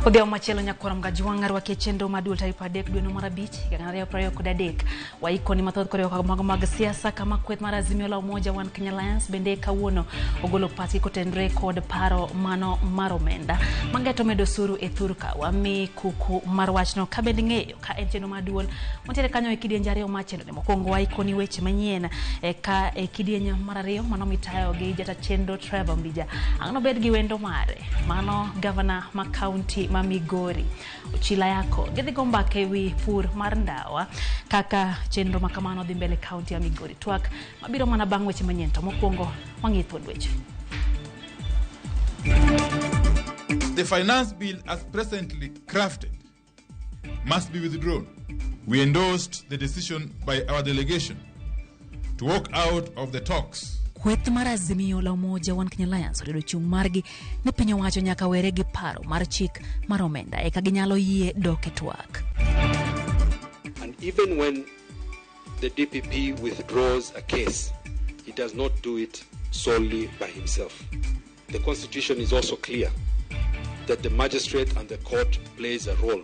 Odhiambo machielo nyakwar Mgajwang' arwaki e chenro mar duol tarik 30 dwe mar abich higa 2023. Waikoni mathoth koriwo mago mag siasa kama kweth mar Azimio la Umoja One Kenya Alliance bende kawuono ogolo pachgi kotenore kod paro mano mar omenda mageto medo osuru e thurka. Wami kuku mar wachno ka bende ng'eyo ka en chenro mar duol mantiere kanyo e kidienje ariyo mar chenro ni. Mokwongo waikoni weche manyien ka e kidieny mar ariyo mano mitayo gi jata chenro Trevor Mbija. Ang' nobed gi wendo mare mano gavana ma kaunti ma Migori Ochila Yako. Gidhi go mbaka e wi pur mar ndawa kaka chenro ma kamano dhi mbele kaunti ya Migori. Twak mabiro mana bang' weche manyien to mokwongo wang'i thuond weche. The finance bill as presently crafted must be withdrawn. We endorsed the decision by our delegation to walk out of the talks. Kweth mar Azimio la Umoja One Kenya Alliance oriedo chung' margi ni piny owacho nyaka were gi paro mar chik mar omenda eka ginyalo yie dok e twak. And even when the DPP withdraws a case, he does not do it solely by himself. The Constitution is also clear that the magistrate and the court plays a role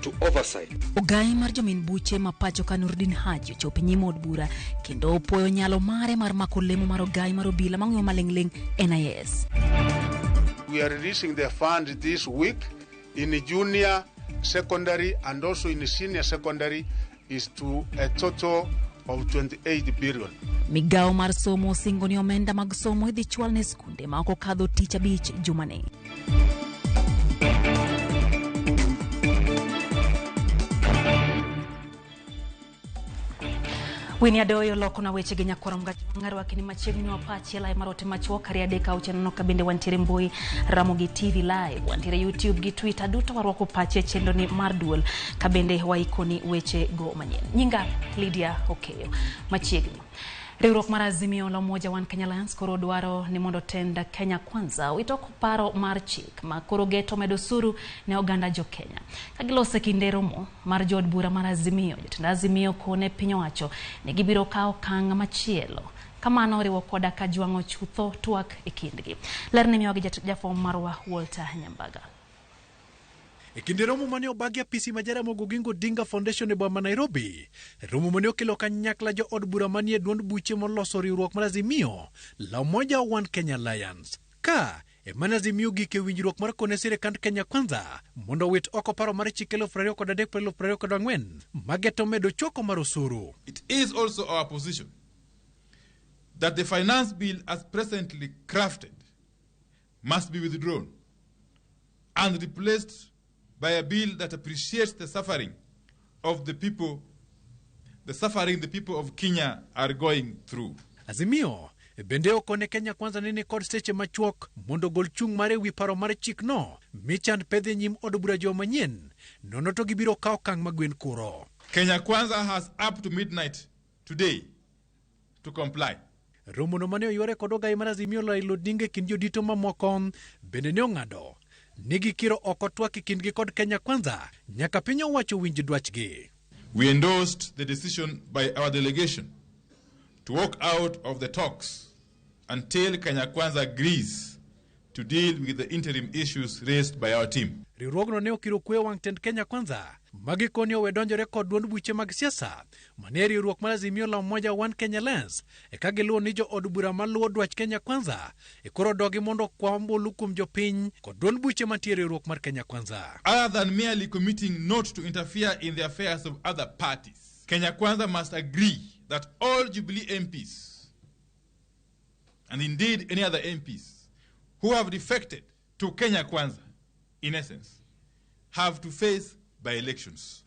to oversight. Ogai mar jomin buche ma pacho ka Nurdin Haji ochopo e nyim od bura kendo opuoyo nyalo mare mar mako lemo mar ogai mar obila mang'weyo maling'ling' NIS. We are releasing the fund this week in junior secondary and also in senior secondary is to a total of 28 billion. Migawo mar somo osingo ni omenda mag somo idhi chwal ne skunde ma ok okadho tich abich jumani. Winnie Adoyo loko na weche gi nyakwara Mgajwang' arwaki ni machiegni wa achiel ay mar ote machuok ariyo adek auchiel nono ka bende wantiere mbui Ramogi TV live, wantiere YouTube gi Twitter duto warwako pache e chenro ni mar duol ka bende waikoni weche go manyien. Nyinga Lydia Okeyo. Machiegni Riwruok mar Azimio la Umoja One Kenya Alliance koro dwaro ni mondo tend Kenya Kwanza owit oko paro mar chik ma koro geto medo osuru ne oganda jo Kenya. Ka gilose kinde romo mar jood bura mar Azimio, jotend Azimio kone piny owacho ni gibiro kawo okang' machielo. Kamano oriwo koda ka jwang'o chutho twak e kindgi. Ler ne miyowa gi jafwambo marwa Walter Nyambaga. E kinde romo mane obagi apisi ma Jaramogi Oginga Odinga Foundation e boma ma Nairobi, romo mane okelo kanyakla jo od bura manie duond buche moloso riwruok mar Azimio la Umoja One Kenya Alliance. Ka ema Azimio gik e winjruok mar kone sirikand Kenya Kwanza mondo owit oko paro mar chik 2003-2024 mageto medo choko mar osuru. It is also our position that the finance bill as presently crafted must be withdrawn and replaced by a bill that appreciates the suffering of the people, the suffering the people of Kenya are going through. Azimio bende okone Kenya Kwanza nene kod seche machuok mondo ogol chung' mare ewi paro mar chikno michand pedhe nyim od bura juma manyien nono to gibiro kawo okang' magwen kuro. Kenya Kwanza has up to midnight today to comply. Romono mane oyware kod ogai mar Azimio Raila Odinga e kind jodito mamoko bende ne ong'ado ni gikiro oko twak e kindgi kod Kenya Kwanza nyaka piny owacho winj dwachgi. We endorsed the decision by our delegation to walk out of the talks until Kenya Kwanza agrees to deal with the interim issues raised by our team. Riwruogno ne okiro kwe wang' tend Kenya Kwanza magikoni owe donjore kod duond buche mag siasa manie riwruok mar Azimio la Umoja One Kenya Alliance eka giluwo ni jo od bura maluwo dwach Kenya Kwanza e koro dogi mondo okwa ombulu kuom jopiny kod duond buche mantie riwruok mar Kenya Kwanza. Other than merely committing not to interfere in the affairs of other parties, Kenya Kwanza must agree that all Jubilee MPs and indeed any other MPs who have defected to Kenya Kwanza, in essence, have to face by elections.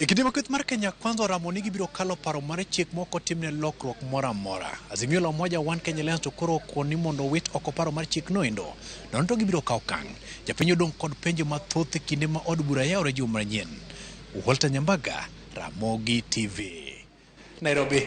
E kinde ma kweth mar Kenya Kwanza oramo ni gibiro kalo paro mar chik mok otimne lokruok moro amora. Azimio la Umoja One Kenya Alliance to koro okon ni mondo owit oko paro mar chik no endo. Nono to gibiro kawo okang'. Japiny odong' kod penjo mathoth e kinde ma od bura yawore juma manyien. Walter Nyambaga, Ramogi TV. Nairobi.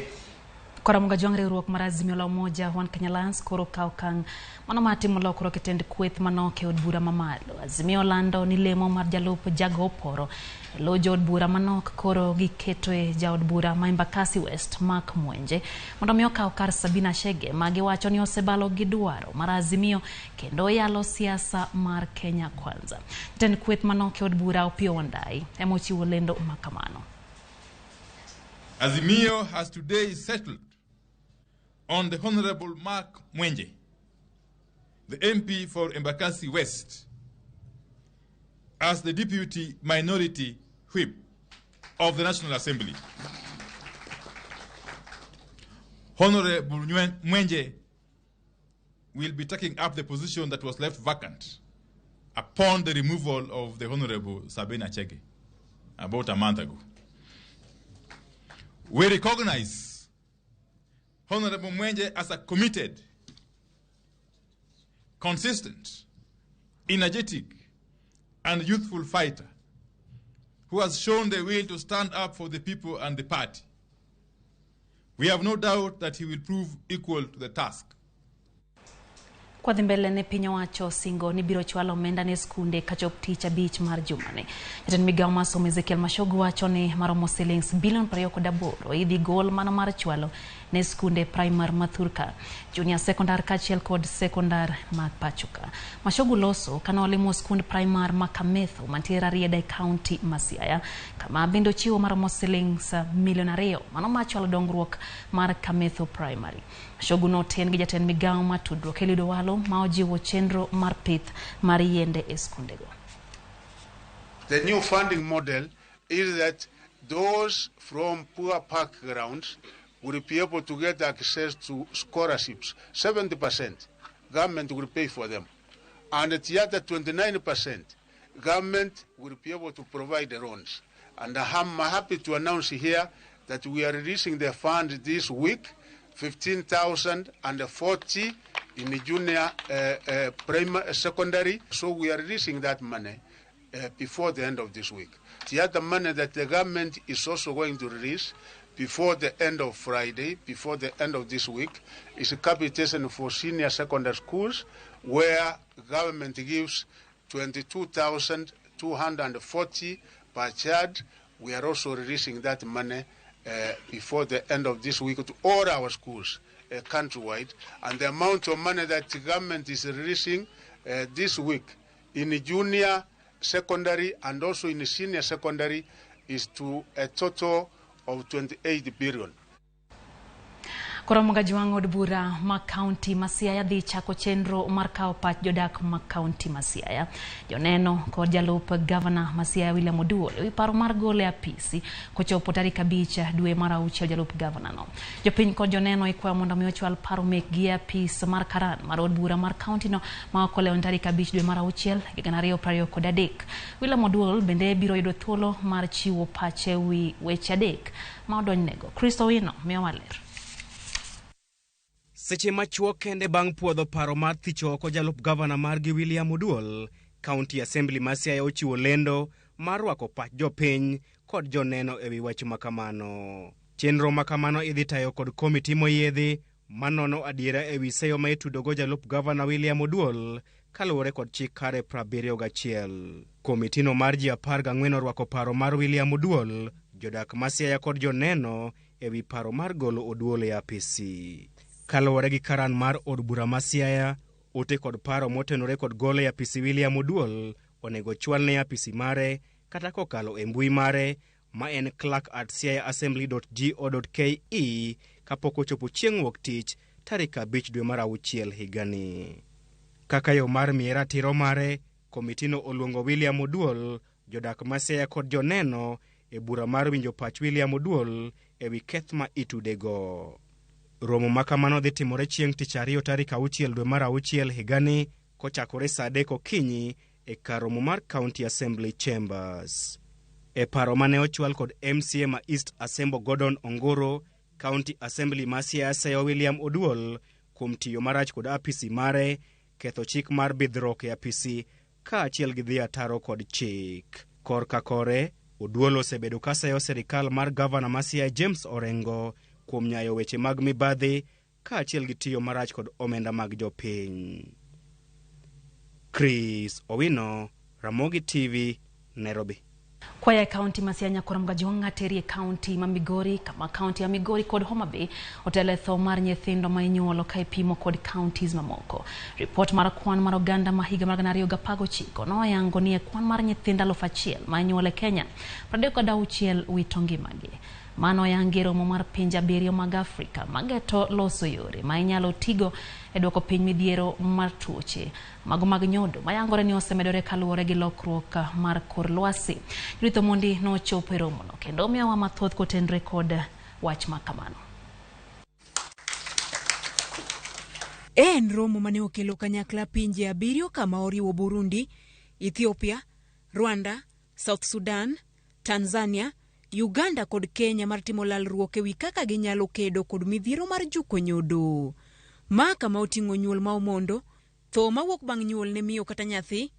Koramoga jwang' riwruok mar Azimio la Umoja One Kenya Alliance koro kawo okang' mano mar timo lokruok e tend kweth manok e od bura mamalo. Azimio lando ni lemo mar jalup Jago Oporo e lo jood bura manok koro giketoe jaod bura ma Embakasi West Mark Mwenje mondo mi okaw kar Sabina Chege ma giwacho ni osebalo gi dwaro mar Azimio kendo yalo siasa mar Kenya Kwanza. Jatend kweth manok e od bura Opiyo Wandayi ema ochiwo lendo makamano. Azimio has today settled on the Honorable Mark Mwenje, the MP for Embakasi West, as the Deputy Minority Whip of the National Assembly. Honorable Mwenje will be taking up the position that was left vacant upon the removal of the Honorable Sabina Chege about a month ago. We recognize Honorable Mwenje as a committed, consistent, energetic, and youthful fighter who has shown the will to stand up for the people and the party. We have no doubt that he will prove equal to the task. Kwadhi mbele ne piny owacho singo ni biro chwalo omenda ne skunde kachop tich abich mar jumani. Jatend migawo mar somo Ezekiel Machogu wacho ni maromo silings bilion 28 idhi gol mana mar chwalo ne skunde primar ma thurka, junior secondar kaachiel kod sekondar ma pachoka. Machogu loso kane olimo skund primar ma Kametho mantie Rarieda e kaunti ma Siaya, kama bende ochiwo maromo silings milion 2 mano mar chwalo dongruok mar Kametho Primary. Machogu noten gi jatend migawo mar tudruok Eliud Owalo ma ojiwo chenro mar pith mar yiende e skundego. The new funding model is that those from poor backgrounds will be able to get access to scholarships. 70% government will pay for them. And the other 29% government will be able to provide the loans. And I'm happy to announce here that we are releasing the fund this week, 15,040 in the junior primary, secondary. So we are releasing that money before the end of this week. The other money that the government is also going to release before the end of Friday, before the end of this week, is a capitation for senior secondary schools, where government gives 22,240 per child. We are also releasing that money before the end of this week to all our schools countrywide. And the amount of money that the government is releasing this week in junior secondary and also in senior secondary is to a total of 28 billion. Koro Mgajwang' od bura ma kaunti ma Siaya dhi chako chenro mar kawo pach jodak ma kaunti ma Siaya. Joneno kod jalup gavana ma Siaya William Oduol ewi paro mar gole apisi kochopo tarik 5 dwe mar 6 jalup gavana no. Jopiny kod joneno ikwayo mondo mi ochwal paro mekgi e apis mar Karan mar od bura mar kaunti no ma ok olewo tarik 5 dwe mar 6 2023. William Oduol bende biro yudo thuolo mar chiwo pache ewi weche 3 ma odonjnego. Kristo Wino miyowa ler. Seche machuok kende bang' puodho paro mar thicho oko jalup gavana margi William Oduol, County Assembly ma Siaya ochiwo lendo mar rwako pach jopiny kod joneno ewi wach makamano. Chenro makamano idhi tayo kod komiti moyiedhi manono adiera ewi seyo ma itudogo jalup gavana William Oduol kaluwore kod chik kare 71. Komitino mar ji 14 orwako paro mar William Oduol, jodak ma Siaya kod joneno ewi paro mar golo Oduol e apisi. Kaluwore gi karan mar od bura ma Siaya, ote kod paro motenore kod golo e apisi William Oduol onego chwal ne apisi mare kata kokalo e mbui mare ma en clerk@siayaassembly.go.ke kapok ochopo chieng' wuok tich tarik 5 dwe mar 6 higani. Kaka yo mar miye ratiro mare, komitino oluongo William Oduol, jodak ma Siaya kod joneno e bura mar winjo pach William Oduol ewi keth ma itudego. Romo ma kamano dhi timore chieng' tich ariyo tarik 6 dwe mar 6 higani kochakore saa 3 okinyi e kar romo mar County Assembly Chambers. E paro mane ochwal kod MCA ma East Asembo Gordon Ongoro, County Assembly ma Siaya seyo William Oduol kuom tiyo marach kod apisi mare, ketho chik mar bidhruok e apisi kaachiel gi dhi ataro kod chik. Korka kore, Oduol osebedo ka seyo sirikal mar gavana ma Siaya James Orengo kuom nyayo weche mag mibadhi kaachiel gi tiyo marach kod omenda mag jopiny. Chris Owino, Ramogi TV, Nairobi. Kwaya e kaunti ma Siaya Nyakoro Mgajwang' ateri e kaunti ma Migori, kama kaunti ya Migori kod Homa Bay otelo e tho mar nyithindo ma inyuolo ka ipimo kod counties mamoko. Ripot mar kwan mar oganda ma higa mar 2019 noyango ni e kwan mar nyithindo 1000 ma inyuolo e Kenya, 36 wito ngimagi. Mano oyangi e romo mar pinje 7 mag Afrika mageto loso yore ma inyalo tigo e duoko piny midhiero mar tuoche mago mag nyodo mayangore ni osemedore kaluwore gi lokruok mar kor lwasi. Judith Omondi nochopo e romono kendo omiyowa mathoth kotenore kod wach ma kamano. En romo mane okelo kanyakla pinje 7 kama oriwo Burundi, Ethiopia, Rwanda, South Sudan, Tanzania, Uganda kod Kenya mar timo lalruok ewi kaka ginyalo kedo kod midhiero mar juko nyodo. Ma kama oting'o nyuol ma omondo, tho mawuok bang' nyuol ne miyo kata nyathi,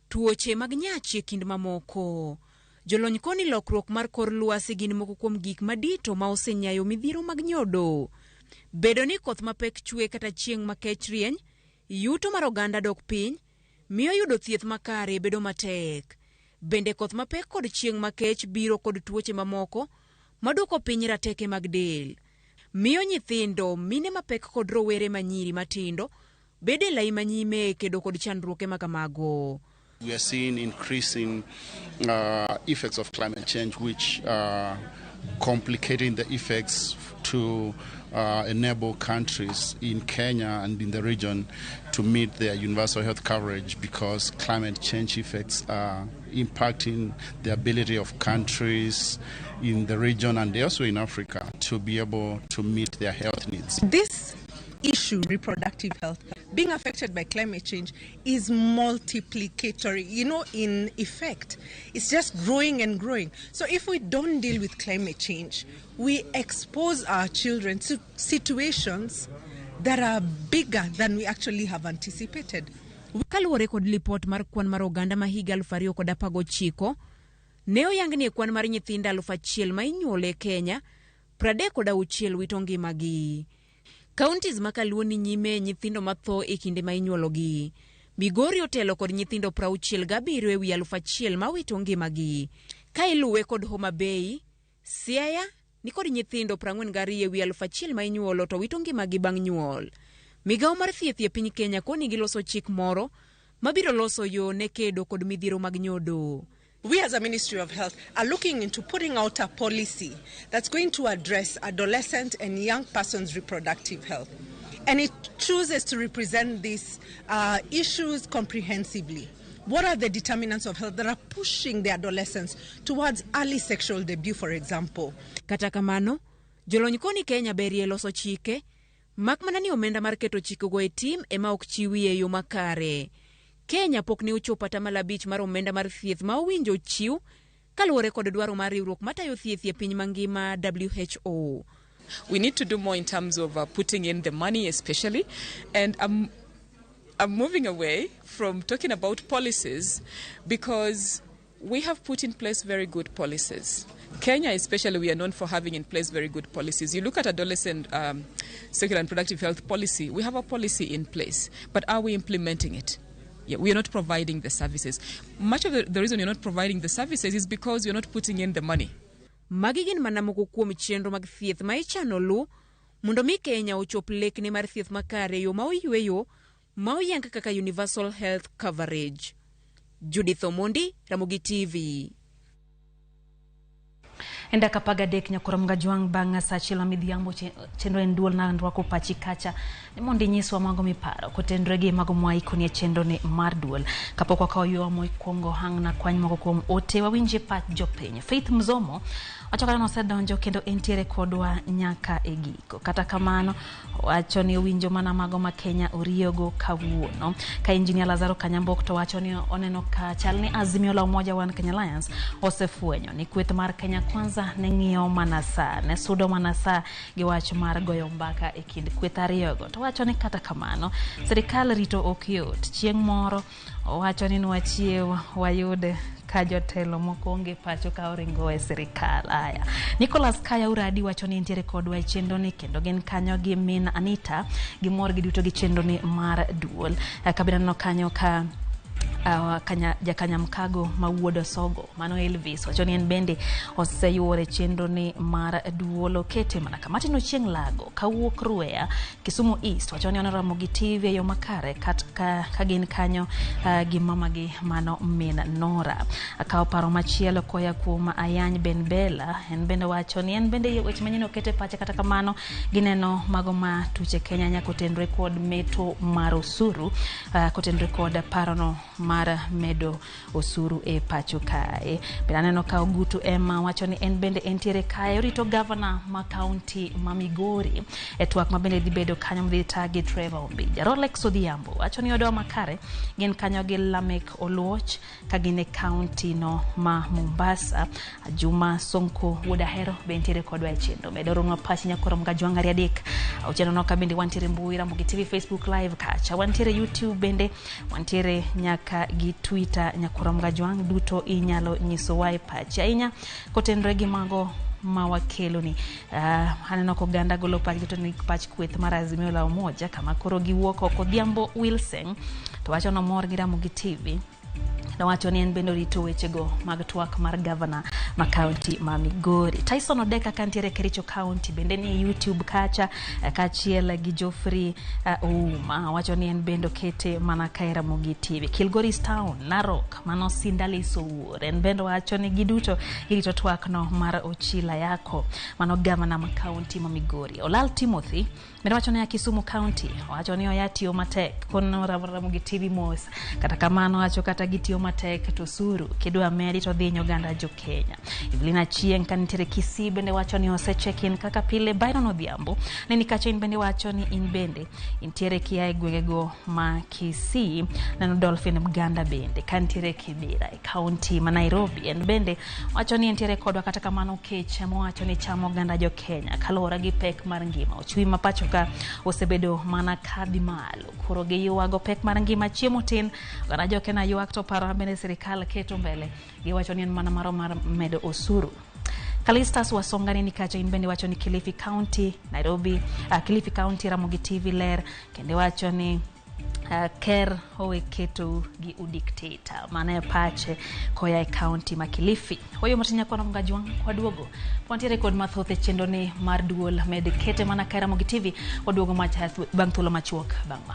tuoche mag nyach e kind mamoko. Jolony koni lokruok mar kor lwasi gin moko kuom gik madito ma osenyayo midhiero mag nyodo. Bedo ni koth mapek chwe kata chieng' makech rieny, yuto mar oganda dok piny, miyo yudo thieth makare bedo matek. Bende koth mapek kod chieng' makech biro kod tuoche mamoko maduoko piny rateke mag del. Miyo nyithindo, mine mapek kod rowere manyiri matindo bedo e lai manyime kedo kod chandruoge makamago. We are seeing increasing effects of climate change, which are complicating the effects to enable countries in Kenya and in the region to meet their universal health coverage, because climate change effects are impacting the ability of countries in the region and also in Africa to be able to meet their health needs. This issue, reproductive health, being affected by climate change is multiplicatory, in effect. It's just growing and growing. So if we don't deal with climate change, we expose our children to situations that are bigger than we actually have anticipated. Kaluwore kod lipot mar kwan mar oganda ma higa 2019, ne oyang ni e kwan mar nyithindo 1000 ma inyuolo e Kenya, 36 wito ngimagi. Counties ma kaluo ni nyime nyithindo matho e kinde ma inyuologi. Migori otelo kod nyithindo 67 e wi 1000 ma wito ngimagi. Ka iluwe kod Homa Bay, Siaya ni kod nyithindo 42 e wi 1000 ma inyuolo to wito ngimagi bang' nyuol. Migawo mar thieth e piny Kenya koni giloso chik moro mabiro loso yo ne kedo kod midhiero mag nyodo. We as a Ministry of Health are looking into putting out a policy that's going to address adolescent and young persons' reproductive health. And it chooses to represent these issues comprehensively. What are the determinants of health that are pushing the adolescents towards early sexual debut, for example? Kata kamano, jolony koni Kenya berie loso chike, mak mana ni omenda mar keto chikego e tim ema ok chiwi e yo makare. Kenya pok ne ochopo 5% mar omenda mar thieth ma owinjo chiw kaluwore kod dwaro mar riwruok matayo thieth e piny mangima WHO. We need to do more in terms of putting in the money especially, and I'm moving away from talking about policies because we have put in place very good policies. Kenya especially, we are known for having in place very good policies. You look at adolescent sexual and reproductive health policy, we have a policy in place, but are we implementing it? Yeah, we are not providing the services. Much of the reason you're not providing the services is because you're not putting in the money. Magi gin mana moko kuom chenro mag thieth ma ichano lu mondo mi Kenya ochop lekne mar thieth makare yo ma oyweyo ma oyang kaka universal health coverage. Judith Omondi, Ramogi TV. Endaka 13 nyakoro Mgajwang' bang' saa achiel midhiambo chenro en duol na rwako pachi kacha ni mondo inyiswa mago miparo kotenore gi mago mwaikoni e chenro ni mar duol. Kapok wakawo ywa mokwongo hang na kwany moko kuom ote wawinje pach jopiny. Faith Mzomo Wacho kata nosedonjo kendo entiere kodwa nyaka e giko. Kata kamano wacho ni owinjo mana mago ma Kenya oriyogo kawuono. Ka Engineer Lazaro Kanyambok to wacho ni oneno ka chal ni Azimio la Umoja One Kenya Alliance osefwenyo ni kweth mar Kenya Kwanza ne ng'iyo mana saa, ne sudo mana saa gi wach mar goyo mbaka e kind kweth ariyogo. To wacho ni kata kamano sirikal rito ok yot. Chieng' moro owacho ni nwachiew wayud ka jotelo moko onge pacho ka oringo e sirikal. Aya. Nicholas Kaya Uradi wacho ni nitiere kodwa e chenro ni kendo gin kanyo gi min Anita gimor giduto gi chenro ni mar duol. Kabiro neno kanyo ka jakanyamkago ma wuod Osogo mano Elvis wacho ni en bende oseyuore chenro ni mar duol okete mana kama Martin Ochieng' Lago kawuok Rueya Kisumu East wacho ni oneno Ramogi TV e yo makare kat ka gin kanyo gi mamagi mano min Nora. Akawo paro machielo koya kuom Ayany Ben Bella en bende wacho ni en bende weche manyien okete pache kata kamano gineno mago ma tuche Kenya nyaka otenre kod meto mar osuru kotenre kod parono mar medo osuru e pacho kae. Bende aneno ka Ogutu Emma wacho ni en bende entiere kae orito gavana ma kaunti ma Migori e twak ma bende dhi bedo kanyo modhi ta gi Trevor Ombija. Rolex Odhiambo wacho ni odowa makare gin kanyo gi Lamek Oluoch ka gin e kaunti no ma Mombasa. Juma Sonko wuod Ahero be nitiere kodwa e chenro. Medo oromwa pachi nyakoro Mgajwang' ariyo adek. Uchenro no ka bende wantiere mbui Ramogi TV Facebook live kacha. Wantiere YouTube bende wantiere nyaka gi Twitter nyakoro Mgajwang' duto inyalo nyisowa e pachi ahinya kotenore gi mago ma wakeloni. Aneno ka oganda golo pachgi to ni pach kweth mar Azimio la Umoja kama koro giwuok oko. Odhiambo Wilson to wacho nomor gi Ramogi TV. Nowacho ni en bende orito wechego mag twak mar gavana ma kaunti ma Migori. Tyson Odeka kantiere Kericho County bende ni YouTube kacha kaachiel gi Geoffrey Ouma wacho ni en bende okete mana ka e Ramogi TV. Kilgoris Town, Narok, mano Sindalis Owuor en bende wacho ni giduto girito twak no mar Ochila Yako mano gavana ma kaunti ma Migori. Olal Timothy bende wacho ni ya Kisumu County wacho ni oya tiyo matek kono Ramogi TV mos kata kamano wacho kata gitiyo matek to osuru kidwa medi to dhi hinyo oganda jo Kenya. Evelina Achieng' ka nitiere Kisii bende wacho ni ose check in kaka pile. Byron Odhiambo ne ni kacha in bende wacho ni in bende intiere kia e gwengego ma Kisii. Neno Dolphin Mganda bende ka nitiere Kibera e kaunti ma Nairobi en bende wacho ni entiere kodwa kata kamano kech mowacho ni chamo oganda jo Kenya kaluwore gi pek mar ngima. Ochumi ma pacho ka osebedo mana kadhi malo koro giywago pek mar ngima chiemo tin oganda jo Kenya ywak to paro bende sirikal keto mbele giwacho ni en mana maro mar medo osuru. Kalistas Wasonga ni kacha in bende wacho ni Kilifi County, Nairobi, Kilifi County Ramogi TV ler kendo wacho ni ker owe keto gi udikteta mano e pache koya e kaunti ma Kilifi. Oyo matin nyakwano Mgajwang' waduogo wantiere kod mathoth e chenro ni mar duol med kete mana ka Ramogi TV waduogo bang' thuolo machuok bang' ma.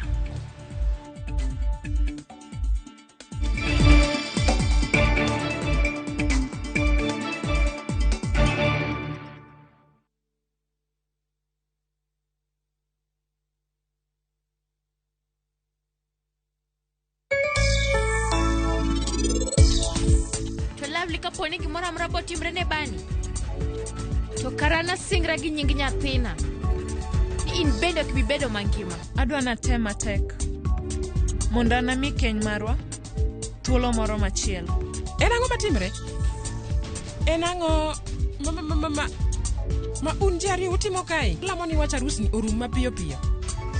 Lovely kapo ni gimoro amora botimre ne Bani to kara nasingra gi nying nyathina ni in bende ok bi bedo mangima. Adwa natem matek mondo anami keny marwa thuolo moro machielo. En ang'o matimre? En ang'o ma un ji ariyo utimo kae? Lamo ni wach arus ni orum mapiyo piyo.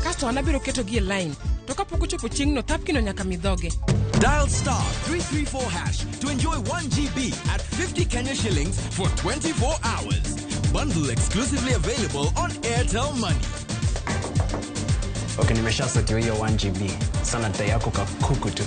Kasto an abiro ketogi e line. To kapok ochopo chieng'no thapkino nyaka mi dhoge. Dial star 334 hash to enjoy 1 GB at 50 Kenya shillings for 24 hours. Bundle exclusively available on Airtel Money. Okay, nimeshasetiwa hiyo 1 GB. Sana data yako kakuku tu.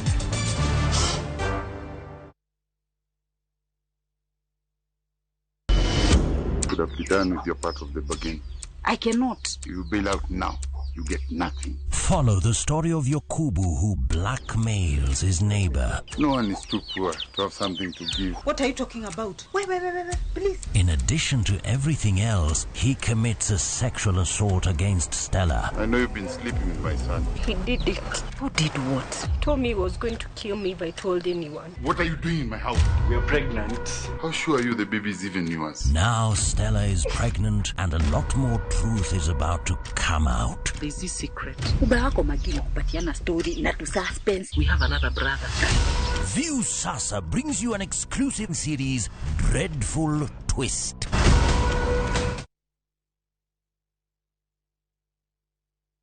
Could have done with your part of the bargain. I cannot. You bail out now. You get nothing. Follow the story of Yokubu who blackmails his neighbor. No one is too poor to have something to give. What are you talking about? Wait, wait, wait, wait, wait, please. In addition to everything else, he commits a sexual assault against Stella. I know you've been sleeping with my son. He did it. Who did what? He told me he was going to kill me if I told anyone. What are you doing in my house? We are pregnant. How sure are you the baby is even yours? Now Stella is pregnant and a lot more truth is about to come out. There's this secret. Uba wako makini kupatiana story na tu suspense. We have another brother. View Sasa brings you an exclusive series, Dreadful Twist.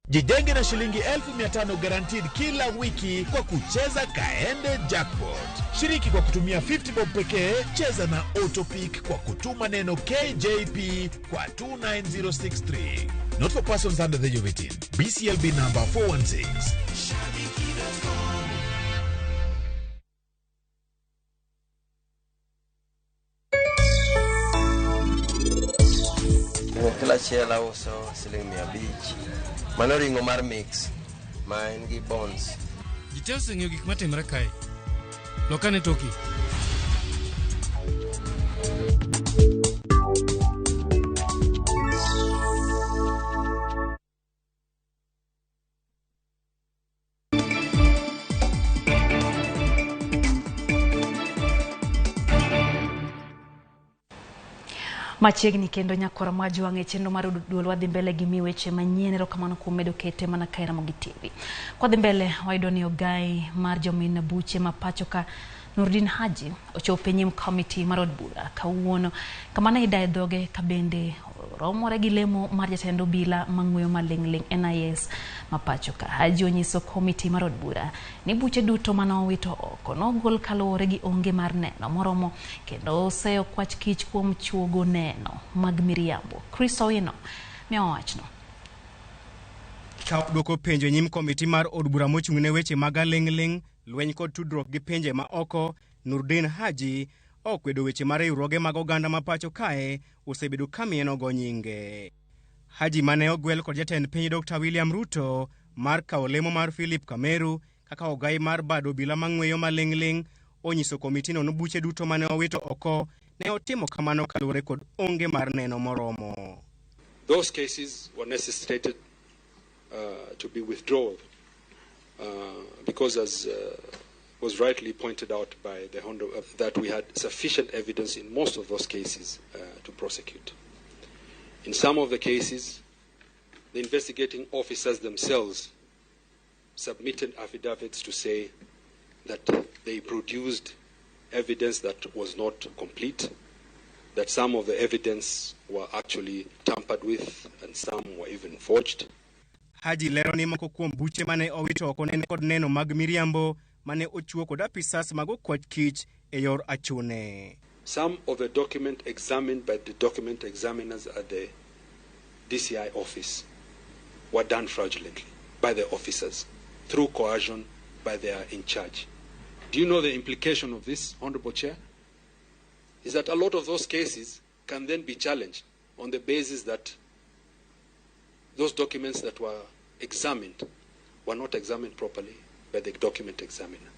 Jijenge na shilingi 500,000 guaranteed kila wiki kwa kucheza Kaende Jackpot. Shiriki kwa kutumia 50 bob pekee, cheza na Autopick kwa kutuma neno KJP kwa 29063. Not for persons under the age of 18. BCLB number 416. Ring'o kilo achiel auso siling 500. Mano ring'o mar mix ma en gi bones. Ji te oseng'eyo gik matimore kae. Lokane toki. Machiegni kendo nyakwara Majwang' e chenro mar duol wadhi mbele gi mi weche manyien. Erokamano kuom medo kete mana kae Ramogi TV. Kwadhi mbele wayudo ni ogai mar jomin buche ma pacho ka Nurdin Haji ochopo e nyim komiti mar od bura kawuono kama ne idaye dhoge ka bende romore gi lemo mar jatend obila mang'weyo maling'ling NIS ma pacho ka. Haji onyiso komiti mar od bura ni buche duto mane owito oko nogol kaluwore gi onge mar neno moromo kendo oseyo kwach kich kuom chuogo neno mag miriambo. Chris Owino miyo wachno. Ka dwoko penjo e nyim komiti mar od bura mochung' ne weche mag aling'ling', lweny kod tudruok gi pinje ma oko, Nurdin Haji okwedo weche mar riwruoge mag oganda ma pacho kae osebedo ka mienogo nyinge. Haji mane ogwel kod jatend piny Dr. William Ruto mar kawo lemo mar Philip Kameru kaka ogai mar bad obila mang'weyo maling'ling' onyiso komitino ni buche duto mane owito oko ne otimo kamano kaluwore kod onge mar neno moromo. Those cases were necessitated to be withdrawn because, as was rightly pointed out by the Hondo, that we had sufficient evidence in most of those cases to prosecute. In some of the cases, the investigating officers themselves submitted affidavits to say that they produced evidence that was not complete, that some of the evidence were actually tampered with and some were even forged. Haji lero ni moko kuom buche mane owito oko ne kod neno mag miriambo mane ochiwo kod apisas mag okwach kich e yor achune. Some of the document examined by the document examiners at the DCI office were done fraudulently by the officers through coercion by their in charge. Do you know the implication of this, Honorable Chair? Is that a lot of those cases can then be challenged on the basis that those documents that were examined were not examined properly by the document examiner.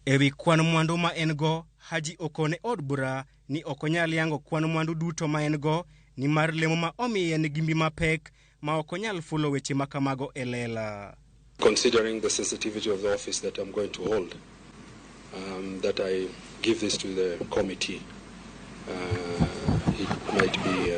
Ewi kwan mwandu ma en go, Haji okone od bura ni ok onyal yango kwan mwandu duto ma en go nimar lemo ma omiye nigi mbi mapek ma ok onyal fulo weche ma kamago e lela. Considering the sensitivity of the office that I'm going to hold, that I give this to the committee, it might be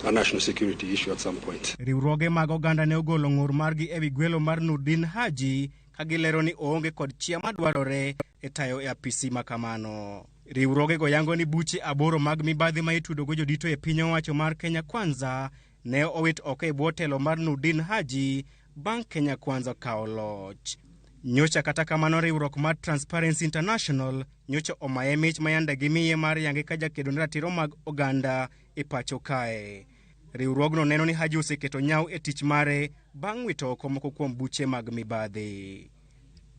a national security issue at some point. Riwruoge mag oganda ne ogolo ng'ur margi ewi gwelo mar Nurdin Haji ka gilero ni oonge kod chia madwarore e tayo e apisi ma kamano. Riwruogego yango ni buche 8 mag mibadhi ma itudogo jodito e piny owacho mar Kenya Kwanza ne owit oko e bwo telo mar Nurdin Haji bang' Kenya Kwanza kawo loch. Nyocha kata kamano riwruok mar Transparency International nyocha omaye mich ma yande gimiye mar yange ka jakedo ne ratiro mag oganda e pacho kae. Riwruogno neno ni Haji oseketo nyau e tich mare bang' wito oko moko kuom buche mag mibadhi.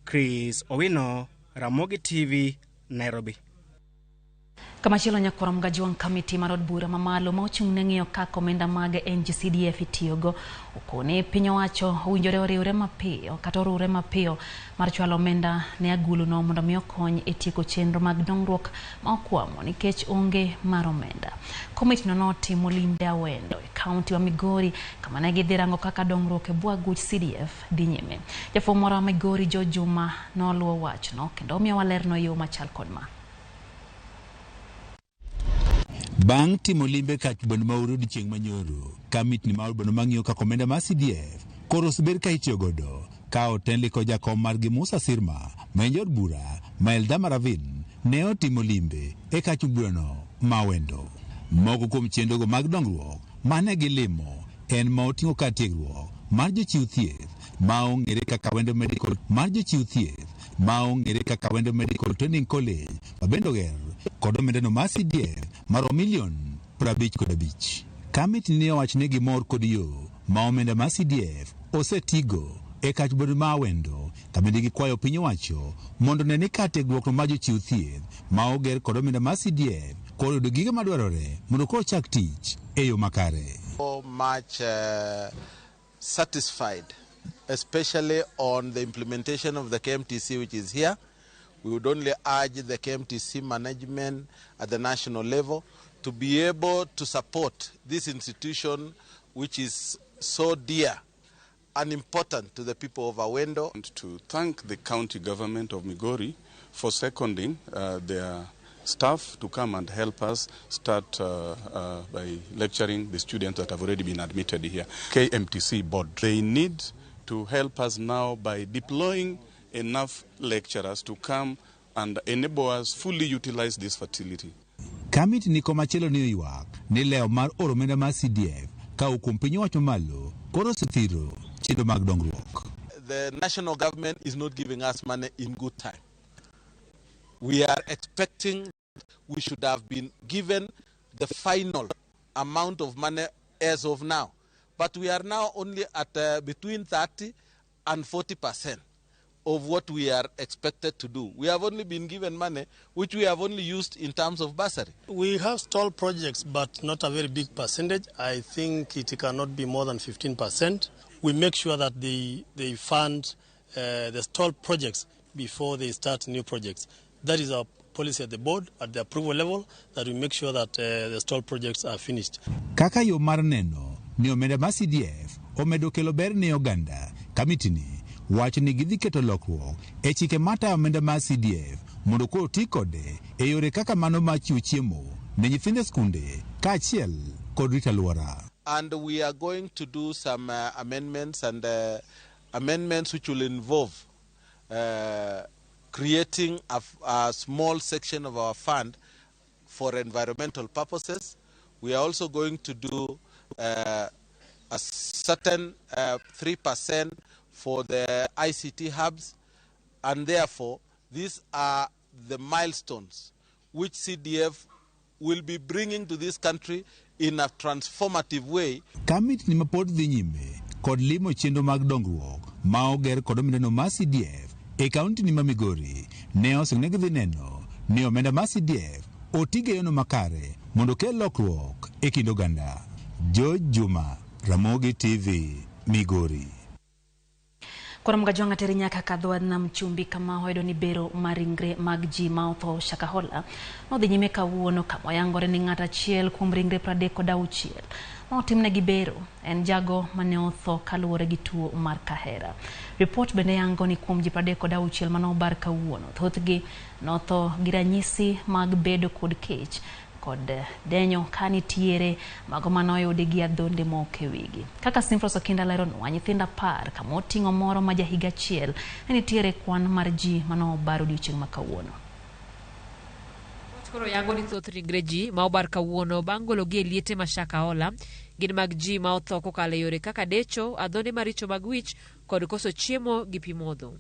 Chris Owino, Ramogi TV, Nairobi. Kamachielo nyakwar Mgajwang' kamiti mar od bura mamalo ma ochung' ne ng'iyo kaka omenda mag NGCDF itiyogo okone piny owacho owinjore oriwre mapiyo kata oriwre mapiyo mar chwalo omenda ne aguluno mondo mi okony e tieko chenro mag dongruok ma okwamo nikech onge mar omenda. Komitino notimo limbe Awendo e kaunti ma Migori kama ne gidhi rango kaka dongruok e bwo aguch CDF dhi nyime. Jafwambo moro ma Migori George Juma noluwo wachno kendo omiyowa lerno e yo machal kod ma. Bang' timo limbe kach bondo ma Uru odiechieng' manyoro, kamitni mar od bondo mang'iyo kaka omenda mar CDF koro osebed ka itiyo godo ka otenli kod jakom margi Musa Sirma ma en jaod bura ma Eldama Ravine ne otimo limbe e kach burano ma Awendo. Moko kuom chenrogo mag dongruok mane gilimo en ma oting'o kar tiegruok mar jochiw thieth ma ong'ere kaka Awendo Medical mar jochiw thieth ma ong'ere kaka Awendo Medical Training College ma bende oger kod omendano mar CDF maromo milion 55. Kamiti ne owacho ni gimor kod yo ma omenda mar CDF osetigo e kach bondo ma Awendo ka bende gikwayo piny owacho mondo one ni kar tiegruok mar jochiw thieth ma oger kod omenda mar CDF koro yudo gige madwarore mondo koro chak tich e yo makare. So much satisfied, especially on the implementation of the KMTC, which is here. We would only urge the KMTC management at the national level to be able to support this institution, which is so dear and important to the people of Awendo. And to thank the county government of Migori for seconding their staff to come and help us start by lecturing the students that have already been admitted here. KMTC board, they need to help us now by deploying enough lecturers to come and enable us fully utilize this facility. Kamiti ni komachielo ni oywak ni lewo mar oro omenda mar CDF ka kuom piny owacho malo koro osethiro chenro mag dongruok. The national government is not giving us money in good time. We are expecting we should have been given the final amount of money as of now. But we are now only at between 30 and 40% of what we are expected to do. We have only been given money, which we have only used in terms of bursary. We have stalled projects, but not a very big percentage. I think it cannot be more than 15%. We make sure that they fund the stalled projects before they start new projects. That is our policy at the board, at the approval level, that we make sure that the stalled projects are finished. Kaka yo mar neno ni omenda mar CDF omedo kelo ber ne oganda, kamiti ni wacho ni gidhi keto lokruok e chike matayo omenda mar CDF mondo koro ti kode e yore kaka mano mar chiwo chiemo ne nyithindo e skunde kaachiel kod rito alwora. And we are going to do some amendments and amendments which will involve creating a small section of our fund for environmental purposes. We are also going to do a certain 3% for the ICT hubs, and therefore these are the milestones which CDF will be bringing to this country in a transformative way. Kamiti ni mapod dhi nyime kod limo chenro mag dongruok ma oger kod omendano mar CDF e kaunti ni ma Migori ne osingne gidhi neno ni omenda mar CDF otigo e yono makare mondo okel lokruok e kind oganda. George Juma, Ramogi TV, Migori. Koro Mgajwang' ateri nyaka kadho nam chumbi kama oyudo ni bero mar ringre mag ji ma otho Shakahola nodhi nyime kawuono kama oyangore ni ng'at achiel kuom ringre 36 ma otimnegi bero en jago mane otho kaluwore gi tuo mar kahera. Ripot bende yango ni kuom ji 36 mane obar kawuono, thothgi notho gi ranyisi mag bedo kod kech kod denyo ka nitiere mago manoyudi gi adhonde moko e wigi. Kaka Simfros Okinda leronwa, nyithindo 10 kama oting'o moro ma jahiga achiel ne nitiere kwan mar ji manobar odiochieng' ma kawuono. Koro yango ni thoth ringre ji ma obar kawuono bang' gologi e liete ma Shakahola gin mag ji ma otho kokalo e yore kaka decho, adhonde maricho mag wich kod koso chiemo gi pi modho.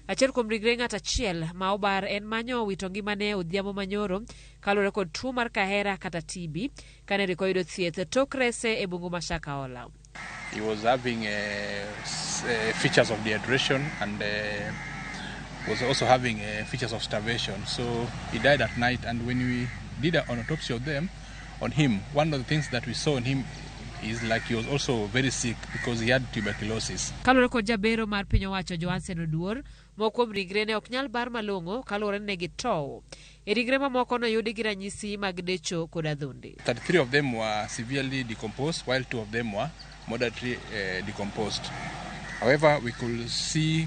Achiel kuom ringre ng'at achiel ma obar en manyo owito ngimane odhiambo manyoro kaluwore kod tuo mar kahera kata TB kane rik oyudo thieth tok rese e bungu ma Shakahola. He was having features of dehydration and was also having features of starvation. So he died at night, and when we did an autopsy of them, on him, one of the things that we saw on him is like he was also very sick because he had tuberculosis. Kaluwore kod jabero mar piny owacho Johansen Oduor, moko kuom ringre ne ok nyal bar malong'o kaluwore ni ne gitow. E ringre mamoko noyudi gi ranyisi mag decho kod adhonde. 33 of them were severely decomposed, while 2 of them were moderately decomposed. However, we could see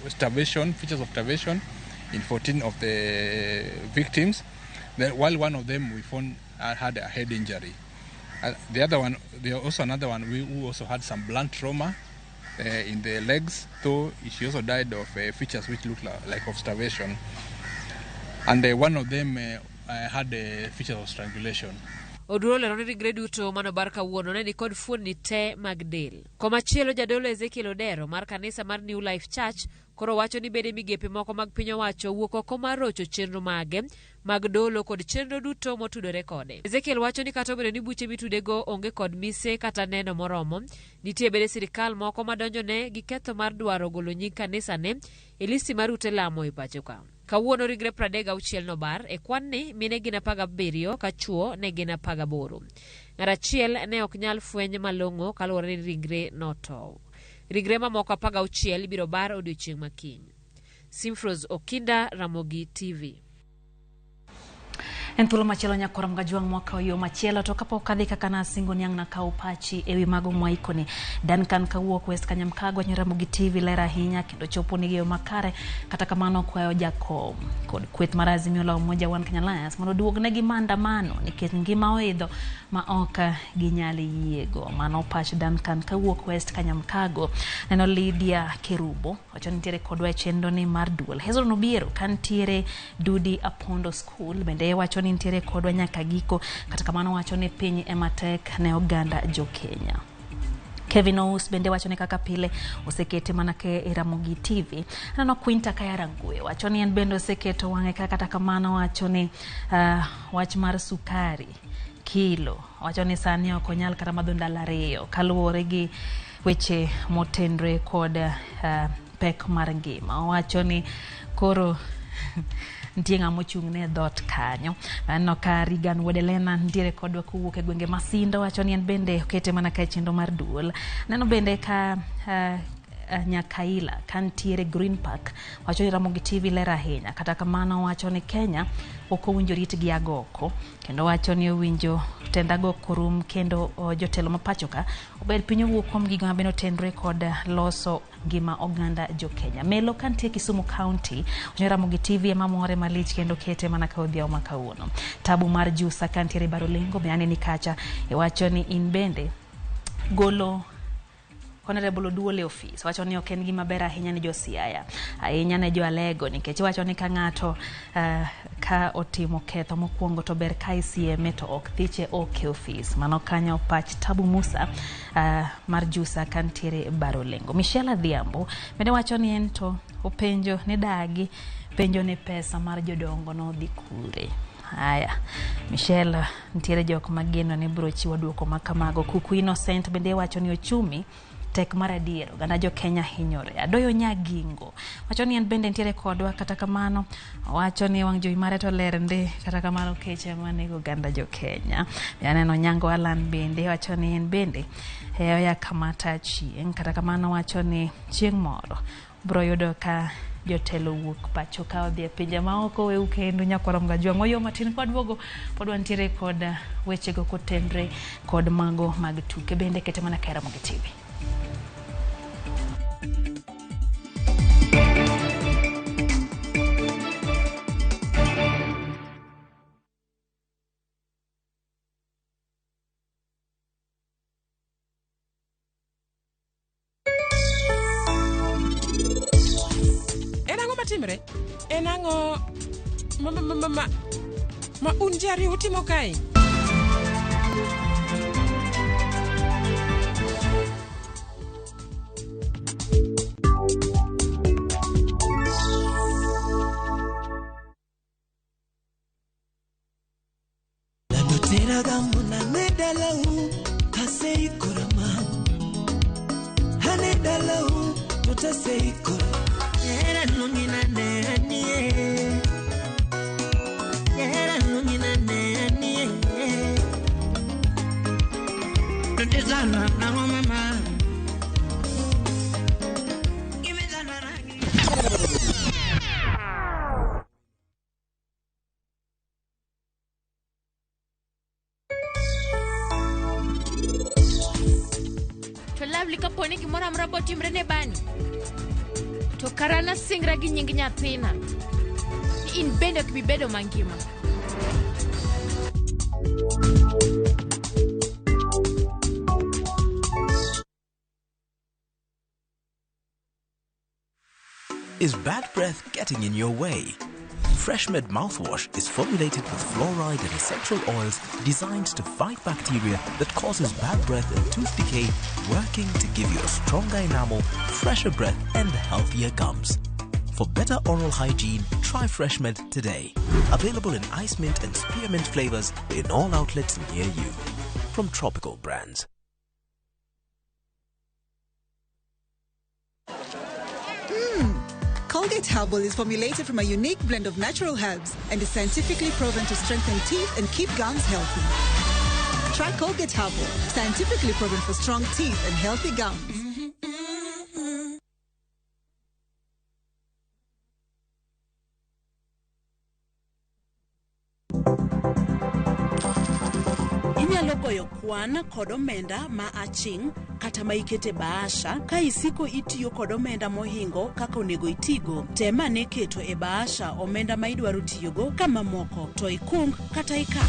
starvation, features of starvation in 14 of the victims, then, while one of them we found had a head injury. The other one, there also another one who also had some blunt trauma in the legs, though she also died of features which looked like of starvation. And one of them had features of strangulation. Oduor olero ni ringre duto manobar kawuono ne nikod fuonni te mag del. Komachielo jadolo Ezekiel Odero mar kanisa mar New Life Church koro wacho ni bede migepe moko mag piny owacho wuok oko mar rocho chenro mage mag dolo kod chenro duto motudore kode. Ezekiel wacho ni kata obedo ni buche mitudego onge kod mise kata neno moromo, nitie bede sirikal moko madonjone gi ketho mar dwaro golo nying kanisane e listi mar ute lamo e pacho ka. Kawuono ringre 36 nobar, e kwan ni mine gin 17 ka chuo ne gin 18. Ng'at achiel ne ok nyal fweny malong'o kaluwore ni ringre notow. Ringre mamoko 16 ibiro bar odiochieng' ma kiny. Simfros Okinda, Ramogi TV. En thuolo machielo nyakwar Mgajwang' mwakawo yo machielo to kapok adhi kaka nasingo ni ang' nakaw pachi ewi mago mwaikoni. Duncan kawuok West Kanyamkago Ramogi TV ler ahinya kendo chopo ni yo makare kata kamano kwayo jakom kod kweth mar Azimio la Umoja One Kenya Alliance mondo oduognegi maandamano nikech ngima oidho ma ok ginyal yiego. Mano pach Duncan kawuok West Kanyamkago. Neno Lydia Kerubo wacho ni nitiere kodwa e chenro ni mar duol. Hazel Nobiero kantiere Dudi Apondo School bende wacho ni nitiere kodwa nyaka giko kata kamano wacho ni piny ema tek ne oganda jo Kenya. Kevin Ous bende wacho ni kaka pile osekete mana ke e Ramogi TV. Aneno Quinta Kayarangue wacho ni en bende oseketo wang'e kata kamano wacho ni wach mar sukari kilo wacho ni sani ok onyal kata madho ndalo 2 kaluwore gi weche motenre kod pek mar ngima. Owacho ni koro nitie ng'ama ochung' ne dhoot kanyo. Aneno ka Regan Wuod Elena nitiere kodwa kowuok e gwenge Masindo wacho ni en bende okete mana ka e chenro mar duol. Aneno bende ka Nyakaila kantiere Green Park wacho ni Ramogi TV ler ahinya kata kamano wacho ni Kenya ok owinjo rit gi agoko kendo wacho ni owinjo tend agoko rum kendo jotelo ma pacho ka obed piny owuok kuom gigo mabende otenre kod loso ngima oganda jo Kenya. Melo kantie Kisumu County wacho ni Ramogi TV ema more malich kendo kete mana ka odhiambo ma kawuono. Tabu mar Jusa kantiere Barolengo be aneni kacha iwacho ni in bende golo Honorable Oduol e ofis wacho ni ok en gima ber ahinya ne jo Siaya ahinya ne jo Alego nikech wacho ni ka ng'ato ka otimo ketho mokwongo to ber ka isieme to ok thiche ok e ofis. Mano kanyo pach Tabu Musa mar Jusa kantiere Barolengo. Michelle Adhiambo bende wacho ni en to openjo ni dagi penjo ni pesa mar jodongo nodhi kure. Haya, Michelle nitiere jok mageno ni biro chiwo duoko makamago. Kuku Innocent bende wacho ni ochumi tek mar adier oganda jo Kenya hinyore. Adoyo Nyagingo wacho ni en bende nitiere kodwa kata kamano wacho ni wang' jowi mare to ler ndi kata kamano keche manego oganda jo Kenya. Aneno Nyango Alan bende wacho ni en bende oya kamata chieng' kata kamano wacho ni chieng' moro bro yudo ka jotelo wuok pacho ka odhi e pinje maoko weu kendo nyakwar Mgajwang' oyo matin kwaduogo pod wantiere kod wechego kotenre kod mago mag tuke bende kete mana ka Ramogi TV. Timre en ang'o ma un ji ariyo utimo kae? Lovely kapo ni gimoro amora botimre ne Bani. To kara nasingra gi nying nyathina ni in bende ok bi bedo mangima. Is bad breath getting in your way? FreshMed mouthwash is formulated with fluoride and essential oils designed to fight bacteria that causes bad breath and tooth decay, working to give you a stronger enamel, fresher breath, and healthier gums. For better oral hygiene, try FreshMed today. Available in ice mint and spearmint flavors in all outlets near you. From Tropical Brands. Colgate Herbal is formulated from a unique blend of natural herbs and is scientifically proven to strengthen teeth and keep gums healthy. Try Colgate Herbal, scientifically proven for strong teeth and healthy gums. Inyalo goyo kwan kod omenda ma aching' kata ma ikete bahasha ka isiko itiyo kod omenda mohingo kaka onego itigo. Tem ane keto e bahasha omenda ma idwaro tiyogo ka mamoko to ikung kata ikan.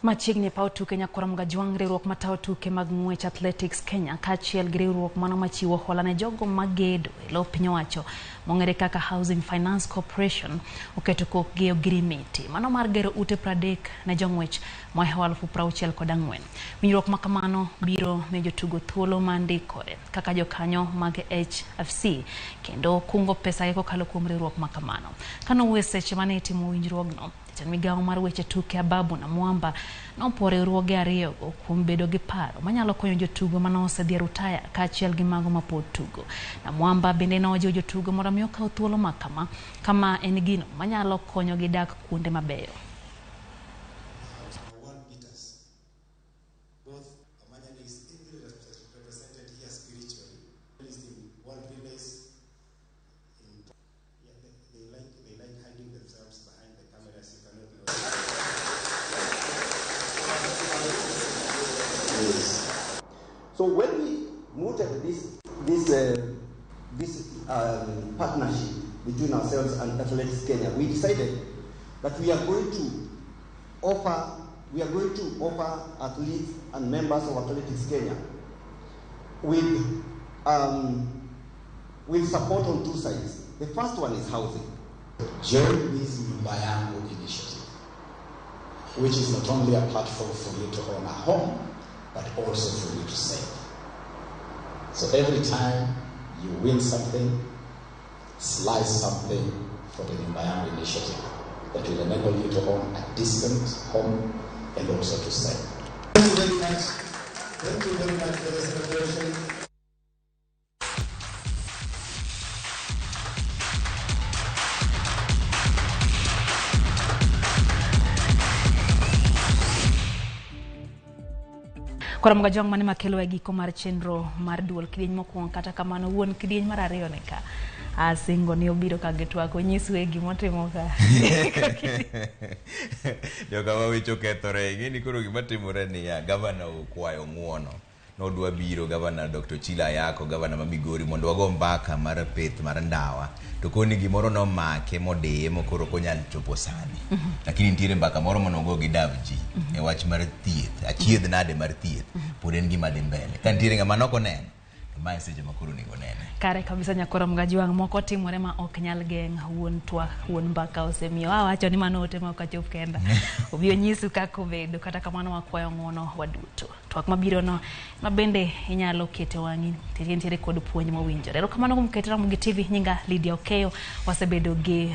Machiegni e paw tuke Nyakwar Mgajwang', riwruok matayo tuke mag ng'wech Athletics Kenya kaachiel gi riwruok mano machiwo hola ne jogo magedo e lo piny owacho mong'ere kaka Housing Finance Corporation oketo kokgi e ogirimiti mano mar gero ute 30 ne jong'wech mohewo 64,000. Winjruok ma kamano biro miyo jotugo thuolo mar ndikore kaka jokanyo mag HFC kendo kungo pesagi kokalo kuom riwruok ma kamano. Kanowuoyo e seche mane itimo winjruogno, jatend migawo mar weche tuke Ababu Namwamba nopuo riwruoge ariyogo kuom bedo gi paro manyalo konyo jotugo mane osedhi e rutaya kaachiel gi mago mapod tugo. Namwamba bende nojiwo jotugo mondo mi okaw thuolo ma kama kama en gino manyalo konyogi dak kuonde mabeyo. So when we mooted this partnership between ourselves and Athletics Kenya, we decided that we are going to offer athletes and members of Athletics Kenya with support on two sides. The first one is housing. Join this Nyumba Yangu initiative, which is not only a platform for you to own a home, but also for you to save. So every time you win something, slice something for the Nyumba Yangu initiative that will enable you to own a decent home and also to save. Thank you very much. Thank you very much for the celebration. Koro Mgajwang' mane makelo e giko mar chenro mar duol kidieny mokwongo, kata kamano wuon kidieny mar ariyo ne ka asingo ni obiro ka gitwak onyisu e gimotimo ka. Joka weche okethore, ing'eni koro gima timore niya, gavana okwayo ng'uono. Nodwa biro gavana Dr. Ochilo Ayako, gavana ma Migori, mondo wago mbaka mar pith mar ndawa. To koni gimoro nomake modiye mokoro ok onyal chopo sani. Lakini nitiere mbaka moro manogo gi Davji e wach mar thieth, achiedh nade mar thieth, pod en gima dhi mbele. Ka nitiere ng'ama nok oneno, to mae seche ma koro onego nene. Kare kabisa Nyakwar Mgajwang', moko timore ma ok nyal geng'. Wuon twak, wuon mbaka osemiyo awacho ni mano ote ma ok achop kenda. Obi onyisu kaka obedo, kata kamano wakwayo ng'uono waduto. Twak mabiro no ma bende inyalo kete wang'i nitiere kod puonj mowinjore. Erokamano kuom keto Ramogi TV. Nyinga Lydia Okeyo, wasebedo gi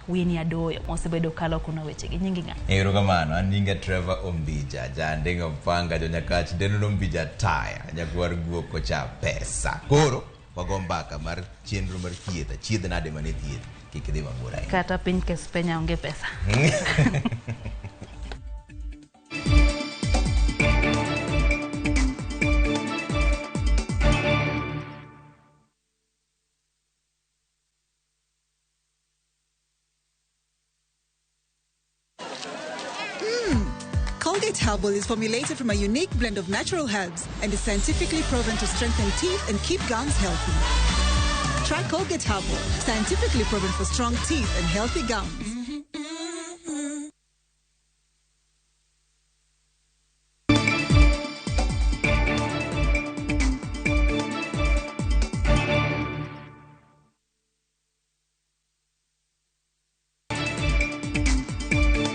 Winnie Adoyo mosebedo kalo kuno wechegi. Nyingi ng'a? Erokamano, an nyinga Trevor Ombija, jandingo panga jonyakach deno Ombija taya, nyakwar guok kocha pesa. Koro Wago mbaka mar chenro mar thieth, achiedh nade mane thieth, kik idhi mabor ahinya. Kata piny Kespenya onge pesa. Colgate Herbal is formulated from a unique blend of natural herbs and is scientifically proven to strengthen teeth and keep gums healthy. Try Colgate Herbal, scientifically proven for strong teeth and healthy gums.